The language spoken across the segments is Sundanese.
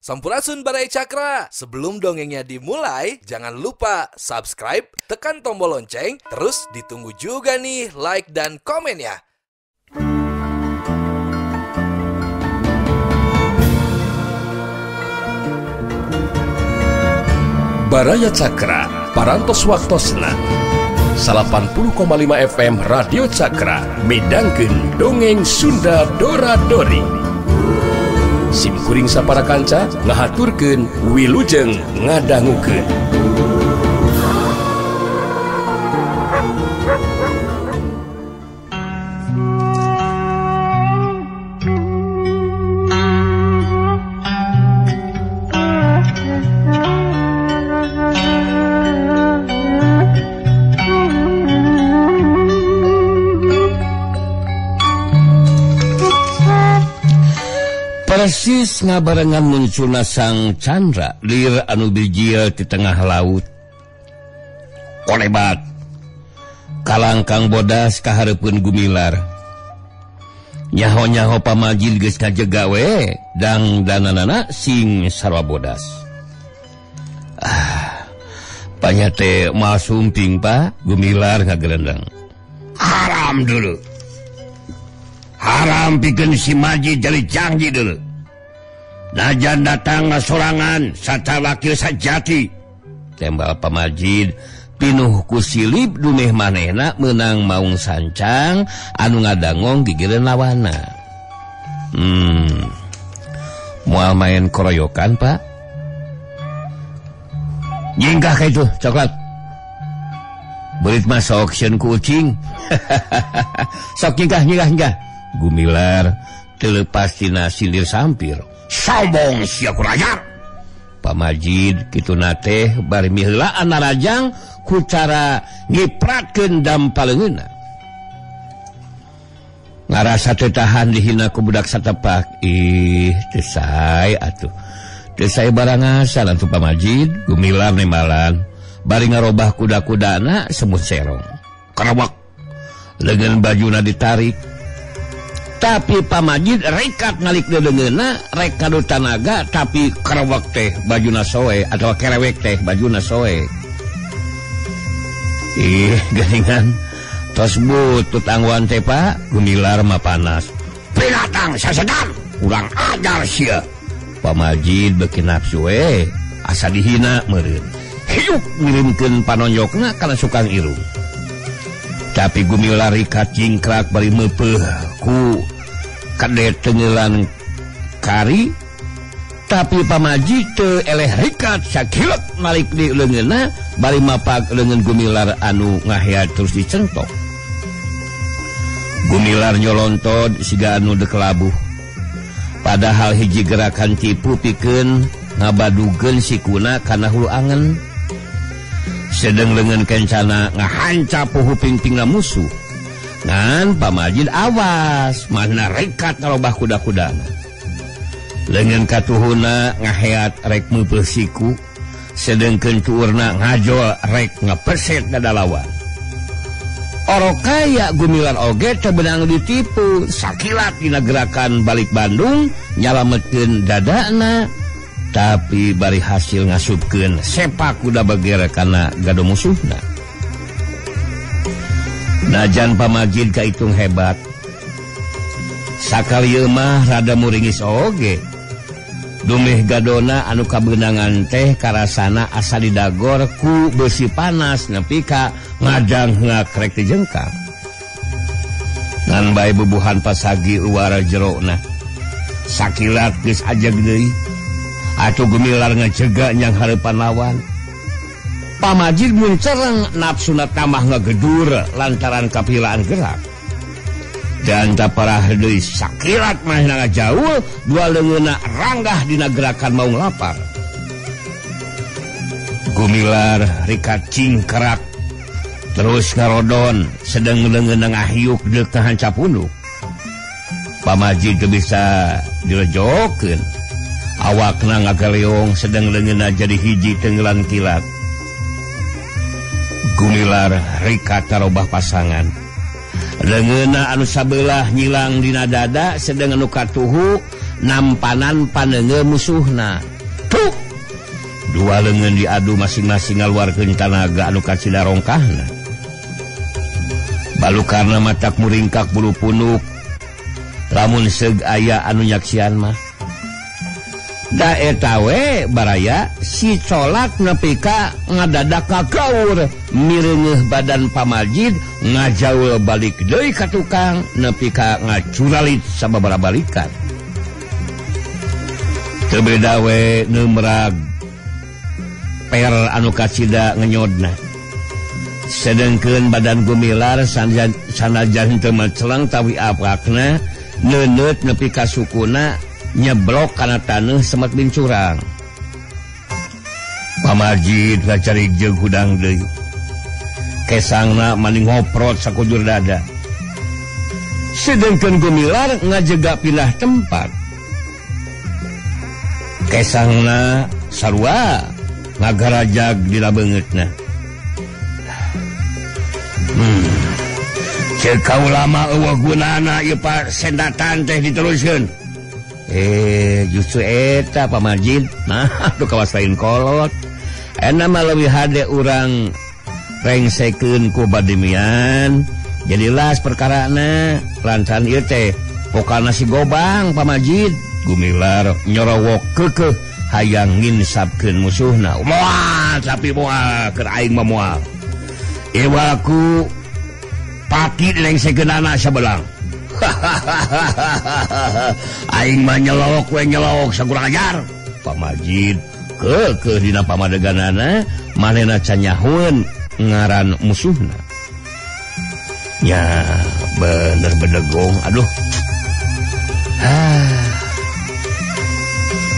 Sampurasun Baraya Cakra. Sebelum dongengnya dimulai, jangan lupa subscribe, tekan tombol lonceng, terus ditunggu juga nih like dan komen ya. Baraya Cakra, Parantos Waktosna 80,5 FM Radio Cakra midangkeun dongeng Sunda Dora Dori. Sim kuring sapara kanca ngahaturkeun wilujeng ngadangukeun. Persis ngabarengan munculna Sang Chandra lir anu bijil di tengah laut. Kolebat kalangkang bodas kahareupeun Gumilar. Nyaho-nyaho pamajid geus kajega we dang dananana sing sarwa bodas. Ah, panya teh moal sumping Pak, Gumilar ngagerendeng. Haram dulu. Haram pikeun si Majid jadi janji dulu. Najan datang sorangan sata wakil sajati. Tembal Pamajid pinuh ku silip dumeh manehna meunang maung sancang anu ngadangong gigireun lawana. Moal main koroyokan Pak. Nyingkah ka itu coklat. Beurit mah sok sieun ku ucing. Sok nyingkah nyingkah nyingkah. Gumilar teu tina sindir sampir. Sombong sia kurang. Pamajid kitu teh bari miheulaan narajang ku cara ngipratkeun dampaleungeunna. Ngarasa teu tahan dihina ku budak satepak. Ih, teu sae atuh. Teu sae barangasan atuh Pamajid, Gumilar nembalan bari ngarobah kuda-kudana semut serong. Kerewek leungeun bajuna ditarik. Tapi Pamajid rekat ngalik leungeunna rek kadu tanaga tapi kerewek teh bajuna soe atau kerewek teh bajuna soe. Ih, geuningan tos butut angguan teh Pak, Gumilar mah panas. Binatang sasedan, kurang ajar sia. Pamajid beuki nafsu we, asa dihina meureun. Hiuk ngirimkeun panonjokna kana sukang irung. Tapi Gumilar rikat jingkrak bari meupeuh ku kade tenggelan kari. Tapi Pamajid teu eleh rikat sakilot malik di leungeunna bari mapak leungeun Gumilar anu ngaheat terus dicentok. Gumilar nyolontod siga anu deuk labuh. Padahal hiji gerakan tipu pikeun ngabadugeun sikuna kana hulu angen. Sedeng leungeun kencana ngahancap puhu pingpingna musuh. Ngan Pamajid awas mana rekat ngarobah kuda-kudana. Leungeun katuhuna ngaheat rek meupeuh siku, sedengkeun tuurna ngajol rek ngapeset dada lawan. Orok kaya Gumilar oge teu beunang ditipu, sakilat dina gerakan balik Bandung nyalametkeun dadana. Tapi bari hasil ngasupkeun sepak kuda bager kana gado musuhna. Najan Pamajid kaitung hebat. Sakali mah rada muringis oge. Dumeh gadona anu kabeunangan teh karasana asa didagor ku beusi panas nepi ka ngadang ngakrek ti jengkang. Ngan bae bubuhan pasagi luar jerona. Sakilat geus ajeg deui. Atuh Gumilar ngecegah nyang hareupan lawan. Pamajid muncereng nafsuna tambah ngagedur lantaran kapilaan gerak. Dan taparah deui sakilat mah ngajauh dua leungeunna ranggah dina gerakan maung lapar. Gumilar rikat cingkrak terus ngarodon sedeng leungeunna ngahiuk deuk kahancap punuk. Pamajid teu bisa dilejokeun. Awakna ngagaleong sedang leungeunna jadi hiji tenggelan kilat. Gumilar rikat tarobah pasangan. Leungeunna anu sabelah nyilang dina dada sedang anu katuhu nampanan panenge musuhna. Tuk! Dua leungeun diadu masing-masing ngaluarkeun tanaga anu kacida rongkahna. Balukarna matak muringkak bulu punuk. Lamun seug aya anu nyaksian mah. Da eta we baraya si colak nepi ka ngadadak kagaur mireungeuh badan pamajid ngajaul balik deui ka tukang nepi ka ngacuralit sababaraha balikan. Teu beda we neumerag per anu kacida ngenyodna. Sedengkeun badan Gumilar sanajan teu maceleng tawi apakna neuneut nepi ka sukuna nyeblok kana taneuh semet bincurang. Pamajid ngacarik jeung hudang deui. Kesangna maning ngoprot sakujur dada. Sedengkeun Gumilar ngajega pindah tempat. Kesangna sarua ngagarajag dina beungeutna. Ceuk kaula mah eueuh gunana ieu pasendatan teh diteruskeun. Justru eta pamajid nah tuh kawas lain kolot. Eta mah leuwih hade urang rengsekeun ku bademian. Jadi las perkarana lantaran ieu teh pokana si gobang pamajid. Gumilar nyorowok keukeuh hayang nginsapkeun musuhna. Moal tapi moal keur aing mah moal. Iwaku pati lengsekeunana sabelang. Aing mah nyelok we nyelok sakurang ajar. Pamajid keukeuh dina pamadeganana manehna can nyahueun ngaran musuhna. Nya bener bedegong aduh.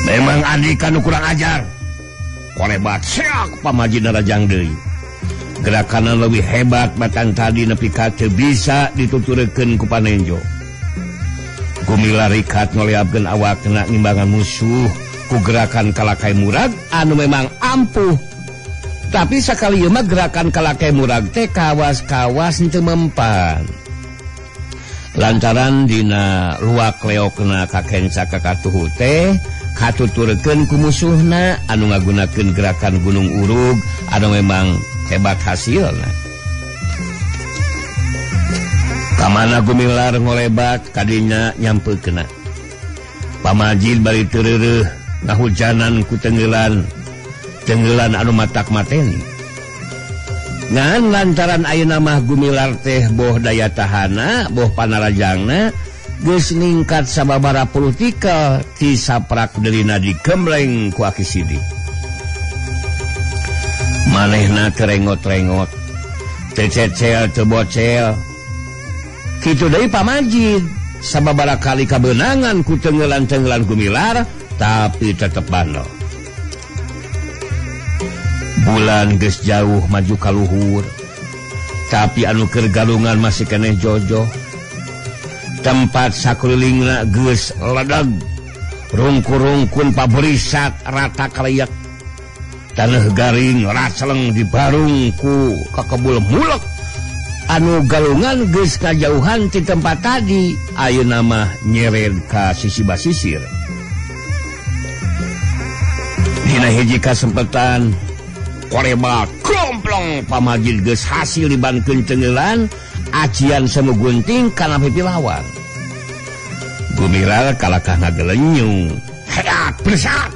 Memang andika nu kurang ajar. Korebat seak pamajid narajang deui. Gerakanna leuwih hebat batan tadi nepi ka teu bisa dituturkeun ku panenjo. Gumilar rikat ngoleabkeun awakna ngimbangan musuh ku gerakan kalakai murag anu memang ampuh. Tapi sakali ieu mah gerakan kalakai murag teh kawas-kawas teu mempan. Lantaran dina luak leokna kakenca kakatuhu teh katuturkeun ku musuhna anu ngagunakeun gerakan gunung urug anu memang hebat hasilna. Kamana Gumilar ngolebat kadinya nyampeukna. Pamajid bari teu ngahujanan ku tenggelan. Tenggelan anu matak mateni. Ngan lantaran ayeuna mah Gumilar teh boh daya tahana, boh panarajangna geus ningkat sababaraha puluh tikel ti saprak deulina digembleng ku Aki Sidik. Manehna terengot-rengot, teu cecel teu bocel. Kitu deui pamajid sababaraha kali kabeunangan ku tenggelan-tenggelan Gumilar tapi tetep bandel. Bulan geus jauh maju ka luhur, tapi anu keur galungan masih keneh jojoh. Tempat sakulilingna geus ledeg, rungkun-rungkun paberisat rata kalayak. Taneuh garing raceleng dibarung ku kakebul mulek. Anu galungan geus kajauhan ti tempat tadi, ayeuna mah nyered ka sisi basisir. Dina hiji kasempetan korebat komplong pamajid geus hasil dibankeun tenggelan acian semu gunting kana pipi lawang. Gumilar kalakah ngagelenyung. Heat bersat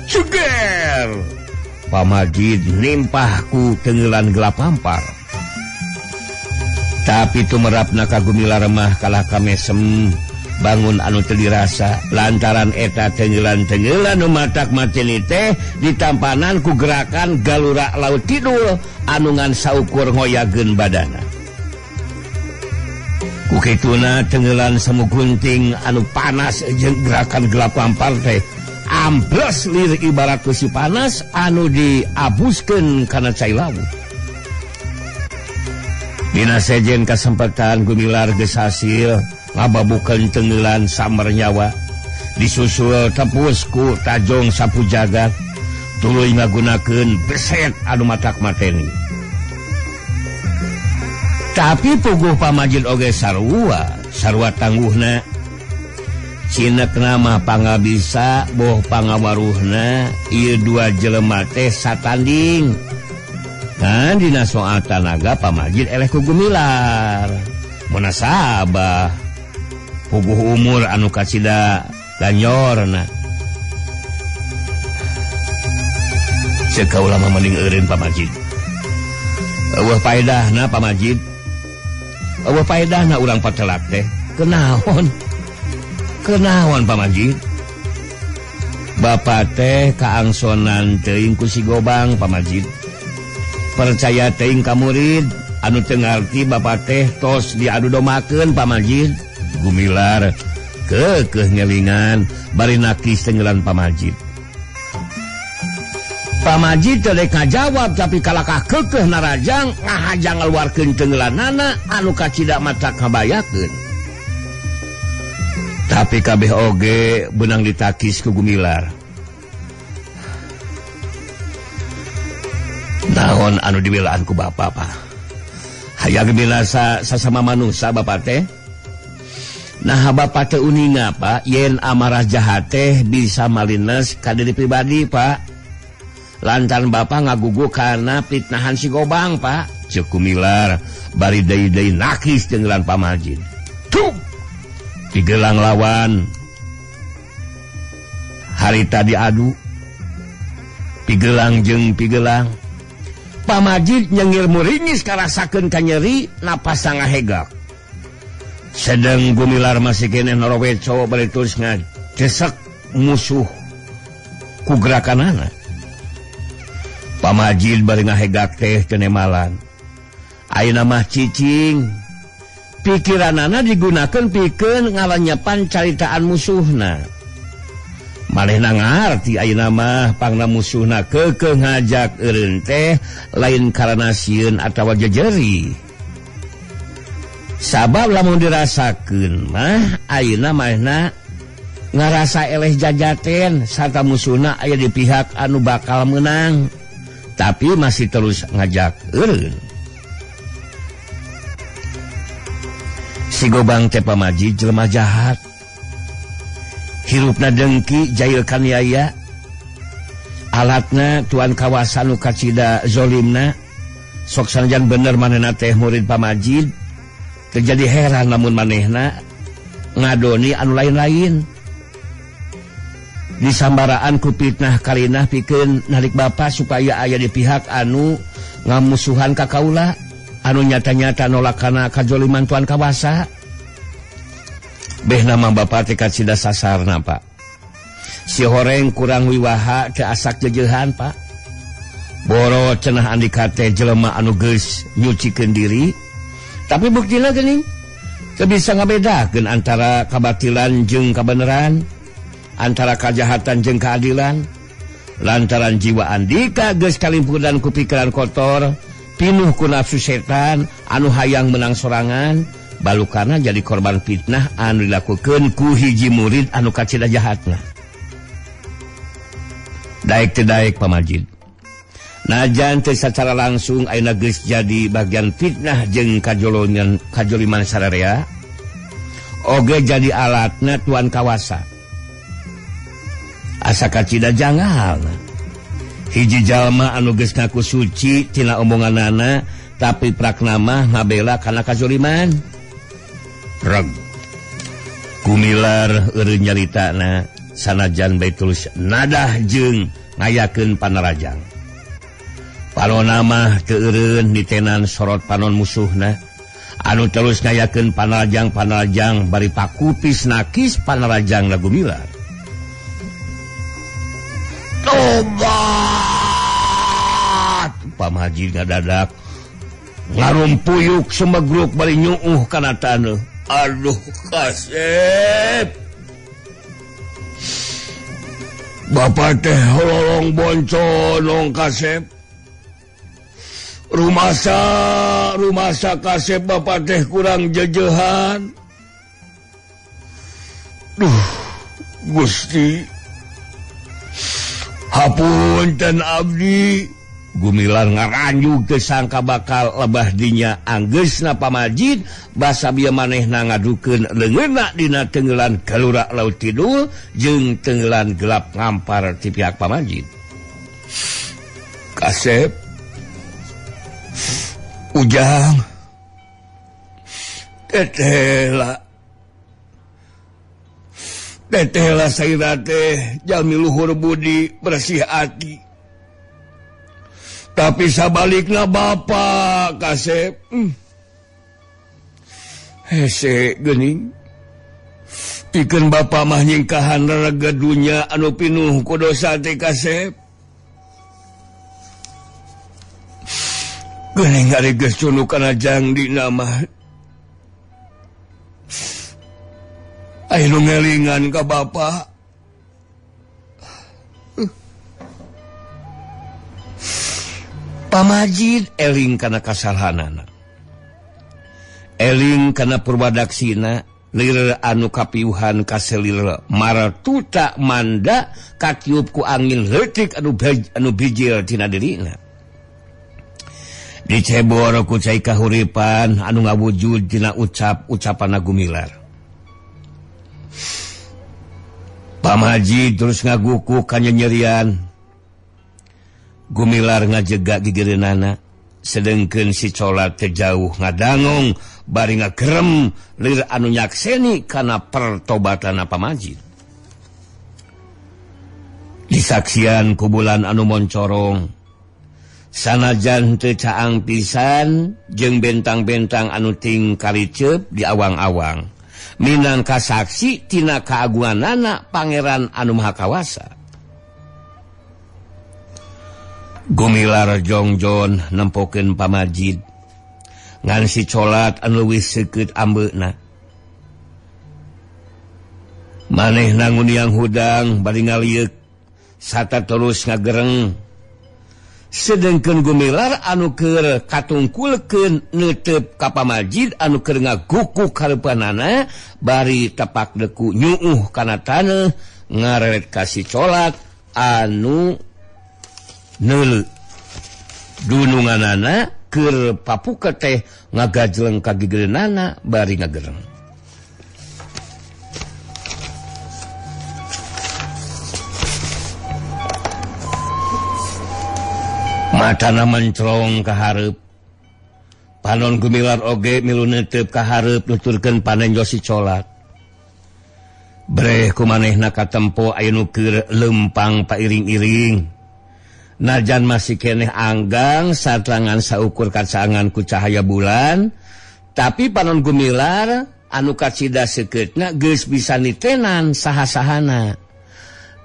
ceger. Pamajid nimpah ku tenggelan gelap hampar. Tapi tumerapna ka Gumilar mah kalah kamesem bangun anu teu dirasa lantaran eta tenggelan-tenggelan nu matak mateni teh ditampanan ku gerakan galura laut kidul anu ngan saukur ngoyageun badana. Ku kituna tenggelan semu gunting anu panas jeung gerakan gelap hampar teh ambles lir ibarat besi panas anu diabuskeun kana cai laut. Dina sejen kasempatan Gumilar geus hasil ngababukeun tenggelan samar nyawa disusul tepus ku tajong sapu jagat tuluy ngagunakeun beset anu matak mateni. Tapi puguh pamajid oge sarua sarua tangguhna. Cinek nama pangabisa boh pangawaruhna ieu dua jelema teh satanding. Kan dina soal tanaga Pamajid eleh ku Gumilar. Munasabah puguh umur anu kacida ganyorna. Ceuk kaula mah mending eureun Pamajid. Eueuh paedahna Pamajid. Eueuh paedahna urang patelak teh. Kenaon? Kenaon Pamajid? Bapak teh kaangsonan teuing ku si Gobang Pamajid. Percaya teuing ka murid anu teu ngarti bapak teh tos diadu domakeun Pamajid. Gumilar keukeuh ngelingan bari nakis tenggelan Pamajid. Pamajid teu dek ngajawab tapi kalakah keukeuh narajang ngahajang ngaluarkeun tenggelanana anu kacida mata kabayakeun. Tapi kabeh oge benang ditakis ku Gumilar. Naon anu dibelaan ku bapak Pak? Hayang binasa sasama manusia bapak teh. Nah bapak teh uninga Pak, yen amarah jahat teh bisa malines ka diri pribadi Pak. Lantaran bapak ngagugu karena fitnahan si Gobang Pak. Ceuk Gumilar bari deui-deui nakis denggelan Pamajid. Tuh. Digelang lawan harita diadu pigelang jeung pigelang. Pamajid nyengir muringis karasakeun ka nyeri napas sangahegak. Sedeng Gumilar masih keneh noroweco bari terus ngajesek musuh ku gerakanana. Pamajid bari ngahegak teh teu nemalan. Ayeuna mah cicing. Pikiranana digunakan pikeun ngalanyepan caritaan musuhna. Manehna ngarti ayeuna mah pangna musuhna keukeuh ngajak eureun teh lain karana sieun atawa jejeri. Sabab lamun dirasakeun mah ayeuna manehna ngarasa eleh jajaten sarta musuhna aya di pihak anu bakal meunang, tapi masih terus ngajak eureun. Si Gobang teh Pamajid jelema jahat. Hirupna dengki jail kaniaya. Alatna tuan kawasa nu kacida zolimna. Sok sanajan bener manehna teh murid Pamajid. Terjadi heran lamun manehna ngadoni anu lain-lain. Disambaraan ku fitnah karinah pikeun narik bapa supaya aya di pihak anu ngamusuhan ka kaula. Anu nyata-nyata nolak kana kajoliman tuan kawasa. Beh nama bapak teh kacida sasarna Pak. Si horeng kurang wiwaha teu asak jejehan Pak. Boro cenah andika teh jelema anu geus nyucikeun diri. Tapi buktina geuning teu bisa ngabedakeun antara kabatilan jeung kabeneran, antara kajahatan jeung keadilan. Lantaran jiwa andika geus kalimpudan ku pikiran kotor, pinuh ku nafsu setan anu hayang menang sorangan, balukana jadi korban fitnah anu dilakukeun ku hiji murid anu kacida jahatna. Daek teu daek Pamajid. Najan teu sacara langsung ayeuna geus jadi bagian fitnah jeung kajoliman sararea, oge jadi alatna tuan kawasa. Asa kacida jangal. Hiji jalma anu geus ngaku suci tina omonganana tapi prakna mah ngabela kana kazoliman. Reg. Gumilar eureun nyaritana sanajan bae tulus nadah jeung ngayakeun panarajang. Panonna mah teu eureun ditenan sorot panon musuhna anu terus ngayakeun panarajang-panarajang bari pakupis nakis panarajang na Gumilar. Tobat! Pamajid ngadadak ngarumpuyuk semegruk bari nyuuh kana taneuh. Aduh kasep. Bapak teh hololong bonconong kasep. Rumasa kasep bapak teh kurang jejehan. Duh, Gusti. Hapunten abdi, Gumilar ngaranjug teu sangka bakal lebah dinya anggeusna pamajid basa bieu manehna ngadukeun leungeunna dina tenggelan galura laut kidul jeung tenggelan gelap ngampar ti pihak pamajid. Kasep Ujang tetela tetela saira teh jalmi luhur budi bersih hati. Tapi sabalikna bapak kasep hese geuning pikeun bapak mah nyingkahan rerega dunya anu pinuh ku dosa teh kasep geuning ari geus cunu kana jangdina mah aya nu ngelingan ka bapak. Pamajid eling kana kasalahanana, eling kana purwadaksina lir anu kapiuhan kaselir maratuta manda katiup ku angin leutik anu bijil tina dirina. Dicebor ku cai kahuripan anu ngawujud tina ucap-ucapan Gumilar. Pamajid terus ngaguku kanyanyerian. Gumilar ngajega gigireunana sedengkeun si Colat teh jauh ngadangong bari ngagerem lir anu nyakseni kana pertobatana pamajid. Disaksian ku bulan anu moncorong sanajan teu caang pisan jeung bentang-bentang anu ting kariceup di awang-awang minangka saksi tina kaagunganana Pangeran anu Maha Kawasa. Gumilar jongjon nempokeun pamajid ngan si Colat anu leuwih seukeut ambeuna. Manehna nguniang hudang bari ngalieuk sata terus ngagereng. Sedengkeun Gumilar anu keur katungkulkeun neuteup ka pamajid anu keur ngagukuk hareupanana bari tapak deku nyuuh kana taneuh ngareret ka si Colat anu neuleu dununganana keur papuka teh ngagajleng ka gigireunana bari ngagereng. Matana mencrong ka hareup. Panon Gumilar oge milu neuteup ka hareup nuturkeun panenjo si Colat. Breh ku manehna katempo aya nu keur leumpang pairing-iring. Najan masih keneh anggang satrangan saukur kacangan ku cahaya bulan, tapi panon Gumilar anu kacida seukeutna geus bisa nitenan saha-sahana.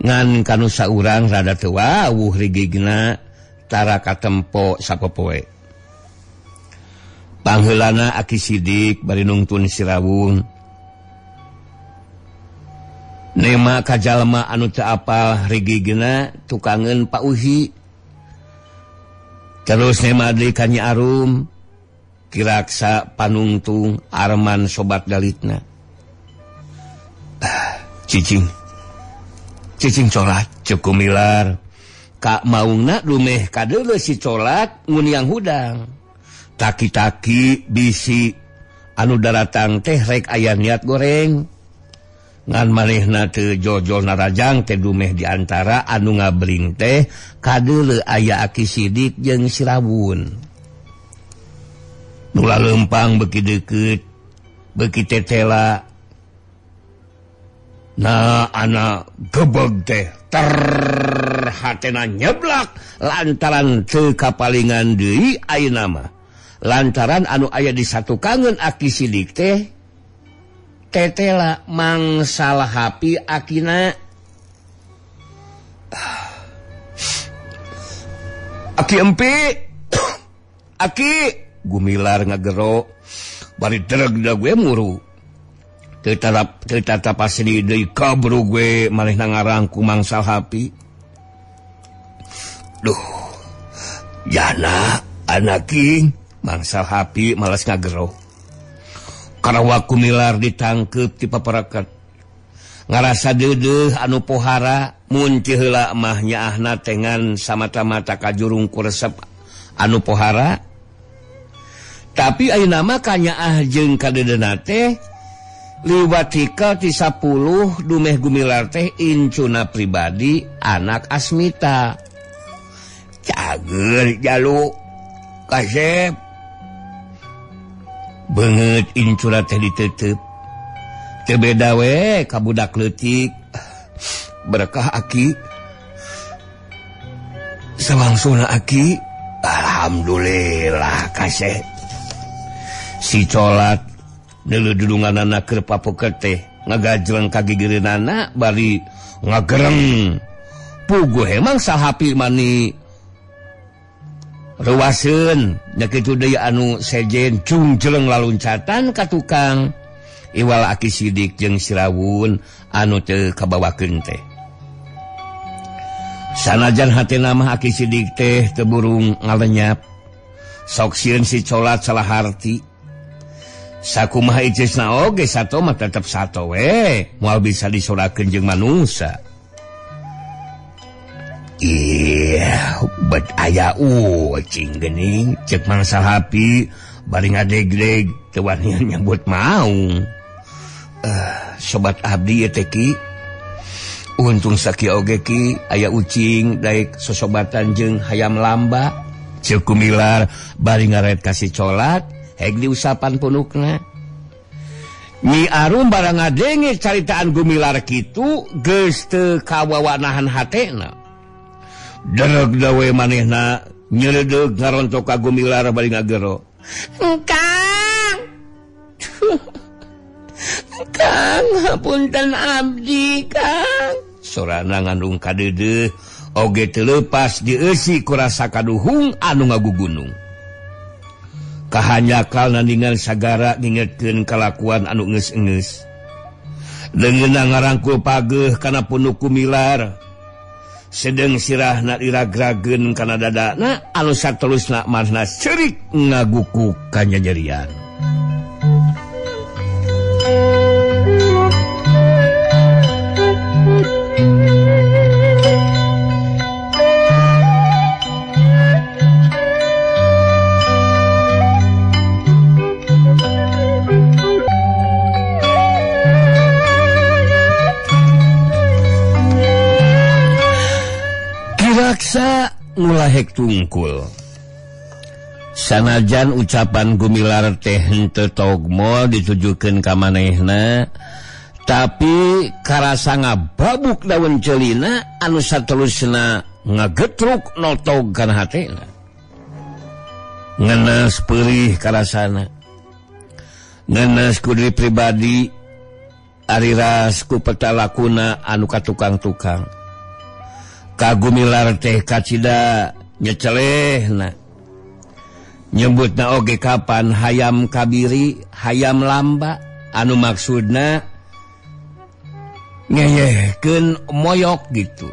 Ngan kanu saurang rada teu wawuh rigigna tara katempo sapopoe. Pangheulana Aki Sidik bari nungtun Sirawung. Nema ka jalma anu teu apal rigigna tukangeun Pak Uhi. Terus nema deui ka Nyi Arum, Kiraksa Panungtung Arman sobat dalitna. Cicing. Cicing Colat ceuk Gumilar. Ka maungna dumeh kadeuleu si Colat nguniang hudang. Taki-taki bisi anu daratang teh rek aya niat goreng. Ngan manehna teu jojol narajang teh dumeh di antara anu ngabring teh kadeuleu aya Aki Sidik jeung Sirawun. Nu laleumpang beuki deukeut, beuki tetela. Nah anak gebeg teh ter hatena nyeblak lantaran teu kapalingan deui ayeuna mah. Lantaran anu aya di satukangeun Aki Sidik teh tetela mangsalah hapi akina. Aki empi Aki Gumilar ngagero bari dereg da gue muru. Teu tatap asli deui kabru gue manehna ngarang ku mangsal hapi. Duh jana anaking mangsal hapi malas ngagero. Karawa Gumilar ditangkep ti paparakat. Ngarasa deudeuh anu pohara mun ti heula mah nyaahna tengan samata-mata kajurung ku resep anu pohara. Tapi ayeuna mah kanyaah jeung kadeudeuna teh liwat hikal ti 10 dumeh Gumilar teh incuna pribadi anak Asmita. Cager jalu kasep beungeut incuna teh ditetep. Teu beda we ka budak leutik. Berkah aki. Samangsuna aki. Alhamdulillah kasep. Si colat neuleuh dudunganana keur papoket teh ngagajleng ka gigireunana bari ngagereng. Puguh emang sahapi mani reuaseun nya kitu deui anu sejen cungjeleng laluncatan ka tukang. Iwal Aki Sidik jeung Sirawun anu teu kabawakeun teh. Sanajan hatena mah Aki Sidik teh teu burung ngalenyap. Sok sieun si colat salah harti. Sakumaha icisna oge sato mah tetep sato we, moal bisa disorakeun jeung manusa. Ih, bet aya ucing geuning ceuk Mang Salhapi bari ngadegdeg teu wanian nyebut maung. Sobat abdi ieu teh ki. Untung sakieu oge ki aya ucing daek sosobatan jeung hayam lamba. Ceuk Gumilar bari ngaret ka si colat heg diusapan punukna. Nyi Arum barang ngadenge caritaan Gumilar kitu geus teu kawawanahan hatena. Dereg dawe manehna nyeredeug ngarontok ka Gumilar bari ngagero. Kang. Kang, hapunten abdi, Kang. Sorana ngandung kadeudeuh oge teu leupas dieusi ku rasa kaduhung anu ngagugunung. Kahanyakal nandingan sagara ngingetkeun kalakuan anu geus-geus. Leungeunna ngarangkul pageuh kana punuk Gumilar. Sedeng sirahna diragrageun kana dadana anu satelusna marna ceurik ngagukuk kanyanyerian. Kiraksa ngulahek tungkul. Sanajan ucapan Gumilar teh henteu togmol ditujukeun ka manehna, tapi karasa ngababuk daun celina anu satelusna ngagetruk notog kana hatena. Ngenes peurih karasana. Ngenes ku diri pribadi ari ras ku peta lakuna anu katukang-tukang. Ka Gumilar teh kacida nyecelehna. Nyebutna oge kapan hayam kabiri, hayam lamba anu maksudna ngeyehkeun moyok gitu.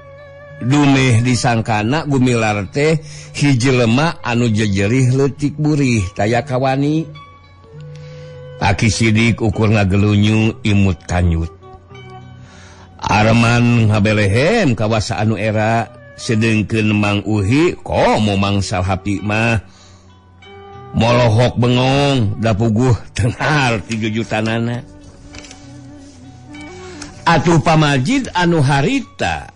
Dumeh disangkana Gumilar teh hiji lemak anu jejerih leutik burih taya kawani. Aki Sidik ukur ngagelunyu imut kanyut. Arman ngabelehen kawasa anu era sedengkeun Mang Uhi komo Mang Salhapi mah molohok bengong da puguh tengar 3 jutanana. Atuh pamajid anu harita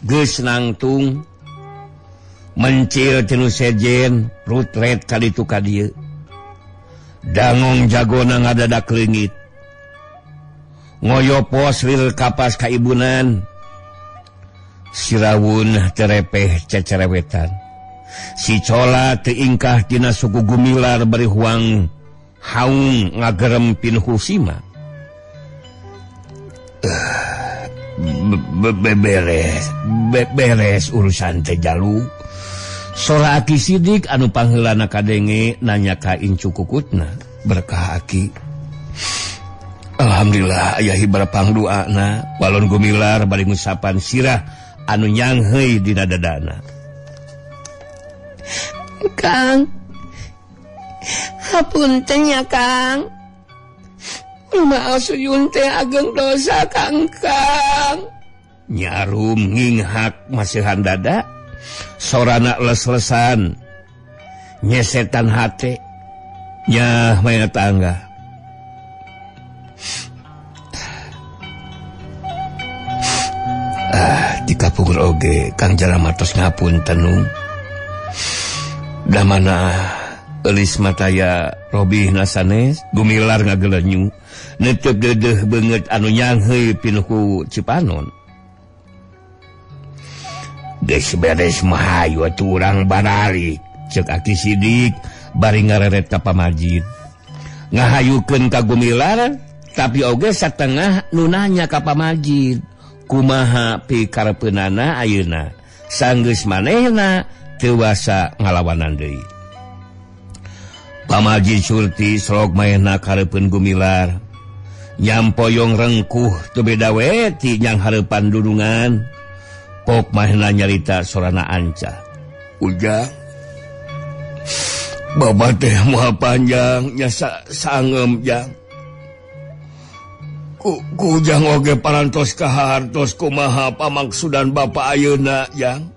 geus nangtung mencil tinu sejen rutret kaditu ka dieu. Dangong jagona ngadadak leungit. Ngoyopos lir kapas kaibunan. Sirawun terepeh cecerewetan. Si cola teingkah tina suku Gumilar bari huang haung ngagerem pinuh sima. Beres urusan teh jalu. Sora Aki Sidik anu pangheulana kadenge nanya ka incu kukutna. Berkah Aki. Alhamdulillah aya hibar pangduana walon Gumilar bari ngusapan sirah anu nyangheui dina dadana. Kang, hapunten ya Kang. Nu maal Suyun teh ageng dosa Kangkang. Nyarum nginghak masihan dada, sorana les-lesan, nyesetan hate, nyah maya tangga. Ah, di kapungkur oge Kang Jalma tos ngapunten nu. Da mana eulis mataya robih nasanes Gumilar ngagelenyu netep dedeh beungeut anu nyangheuy pinuh ku Cipanon. Geus beres mah hayu atuh urang baralik ceuk Aki Sidik bari ngareret ka pamajid. Ngahayukeun ka Gumilar tapi oge satengah nu nanya ka pamajid kumaha pikarepeunana ayeuna sanggeus manehna teu wasa ngalawanan deui. Pamajid Surti srog manehna kareupeun Gumilar nyampoyong rengkuh teu beda we ti nyang hareupan dudungan. Pok manehna nyarita sorana anca. Ujang, bapak teh moal panjang nya sangem jang. Ku ujang oge parantos kahartos kumaha pamaksudan bapak ayeuna jang.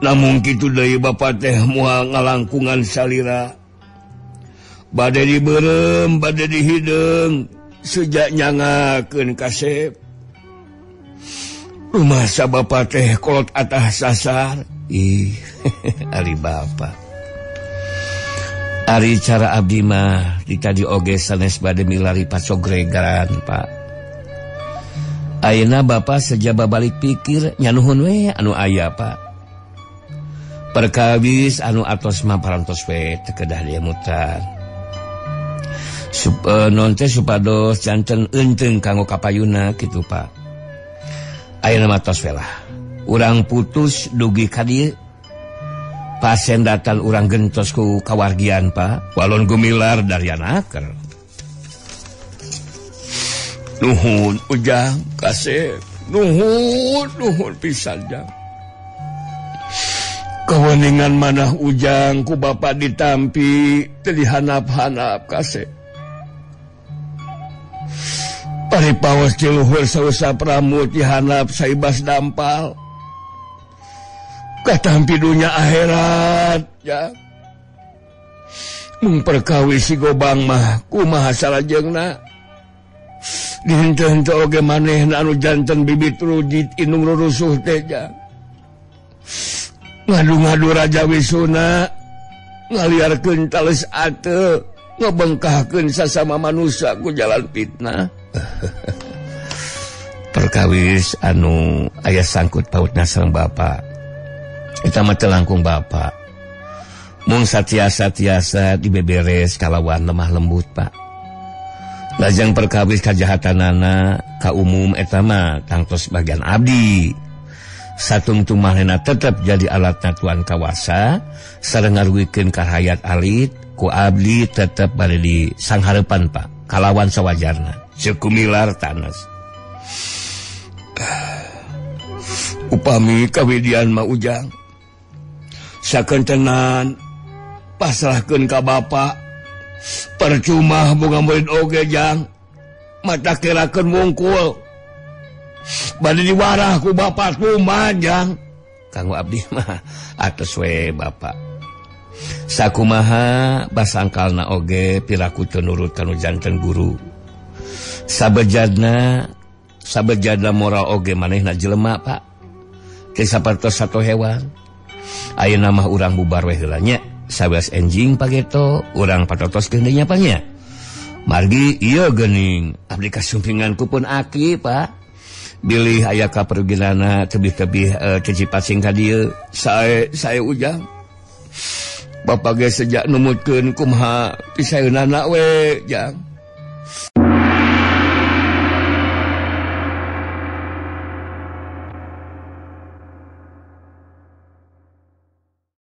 Namun kitu deui bapak teh moal ngalangkungan salira. Bade dibeureum, bade dihideung, sejak nyangakeun kasep. Rumasa bapak teh kolot atah sasar. Ih, ari bapak. Ari cara abdi mah di tadi oge sanes bade milari pasogregan, Pak. Ayeuna bapak sejaba balik pikir nyanuhun we anu aya, Pak. Perkawis anu atos mah parantos we teu kedah diemutan. Non teh supados janten eunteung kanggo kapayuna kitu, Pak. Ayeuna mah tos we lah. Urang putus dugi ka dieu. Pasendatan urang gentos ku kawargian, Pak. Walon Gumilar darian aker. Nuhun Ujang kasep. Nuhun, nuhun pisan jang. Keweningan manah Ujang ku bapak ditampi teu dihanap-hanap kasep. Pari paos ti luhur sausap rambut dihanap saibas dampal. Katampi dunya akhirat ya. Mung perkawis si Gobang mah kumaha salajengna. Dihenteu-henteu oge manehna anu janten bibit rujit indung rurusuh teh jang. Ngadu-ngadu Raja Wisuna ngaliarkeun tales ate ngebengkahkeun sasama manusia ku jalan fitnah. Perkawis anu aya sangkut pautna sareng bapak. Eta mah teu langkung bapak. Mung satiasa-tiasa dibeberes kalawan lemah lembut, Pak. Lajeng perkawis kajahatanana ka umum eta mah tangtos bagian abdi. Satungtung manehna tetep jadi alatna tuan kawasa sareng ngarugikeun ka hayat alit ku abdi tetep bade di sanghareupan, Pak, kalawan sawajarna. Ceuk Gumilar tanes. Upami kawidian mah Ujang sakentenan pasrahkeun ka bapak. Percuma boga murid oge jang, mata kirakeun wungkul. Bade diwarah ku bapak kumaha jang. Kanggo abdi mah atos we bapak. Sakumaha basangkalna oge piraku teu nurut kanu janten guru. Sabejadna moral oge manehna jelema, Pak. Teu sapertos sato hewan. Ayeuna mah urang bubar we heula nya. Sabeas enjing pageto urang patotoskeun deui nya nya. Margi ieu geuning abdi kasumpingan ku pun aki, Pak. Bilih aya kaperginana tebih-tebih cecipat sing ka dieu. Sae Ujang. Bapak ge sejak numutkeun kumaha pisaeunana we, Jang.